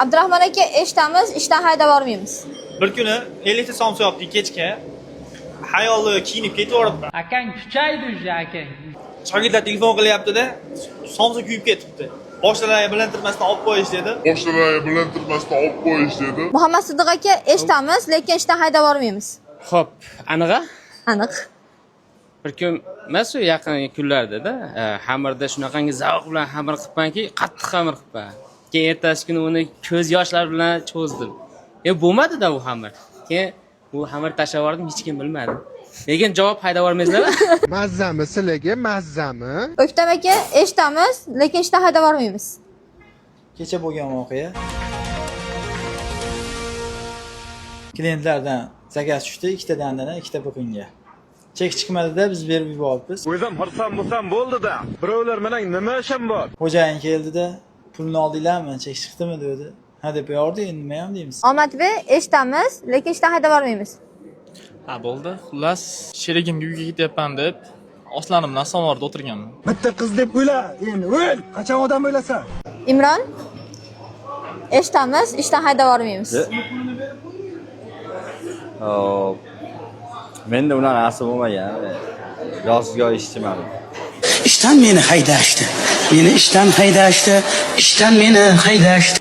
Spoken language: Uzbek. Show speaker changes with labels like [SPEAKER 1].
[SPEAKER 1] Abdurahmon aka, eshitamiz, ishdan haydab yubormaymiz.
[SPEAKER 2] Bir kuni 50 ta somsa yopdik kechga. Hayoli kiyinib ketaveribdi.
[SPEAKER 3] Akang kuchaydi уже, akang.
[SPEAKER 2] Shogirdlar telefon qilyapti-da, somsa kuyib ketibdi. Boshlarga bilintirmasdan olib qo'yish dedi.
[SPEAKER 4] Boshlarga bilintirmasdan olib qo'yish dedi.
[SPEAKER 1] Muhammad Siddiq aka, eshitamiz, lekin ishdan haydab yubormaymiz.
[SPEAKER 5] Xo'p, anig'i?
[SPEAKER 1] Aniq.
[SPEAKER 5] Bir kun emas, u yaqin kunlardada xamirda shunaqangi zavq bilan xamir qilibmanki, qattiq xamir qilibman. Keyin ertasi kuni uni ko'z yoshlar bilan cho'zdim. Bo'lmadi-da u xamir. Keyin bu xamir tashlab yubordim, hech kim bilmadi. Lekin javob haydab yubormaysizlarmi?
[SPEAKER 6] Mazzami sizlarga, mazzami?
[SPEAKER 1] O'ktam aka, eshitamiz, lekin ishdan haydab yubormaymiz.
[SPEAKER 7] Kecha bo'lgan voqea. Klientlardan zakaz tushdi, ikkita dandana, ikkita buqinga. Chek chiqmadida, biz berib yuboribmiz.
[SPEAKER 8] O'zim xursand bo'lsam bo'ldi-da. Birovlar bilan nima ishim bor?
[SPEAKER 7] Xo'jayin keldida, "Pulni oldinglarmi? Chek chiqdimi?" dedi. Ha deb yordi, endi nima ham deymiz.
[SPEAKER 1] Omadbek, eshitamiz, lekin ishdan haydab yubormaymiz.
[SPEAKER 9] Ha, bo'ldi. Xullas, sherigimga uyga ketyapman deb oslanim bilan samovarda o'tirganman.
[SPEAKER 8] Bitta qiz deb o'la, endi o'l. Qachon odam o'lasan?
[SPEAKER 1] Imron, eshitamiz, ishdan haydab yubormaymiz.
[SPEAKER 10] Hop. Menda unaqa narsa bo'lmagan. Yozgi ishchiman.
[SPEAKER 11] Ishdan meni haydashdi. Meni ishdan haydashdi. Ishdan meni haydashdi.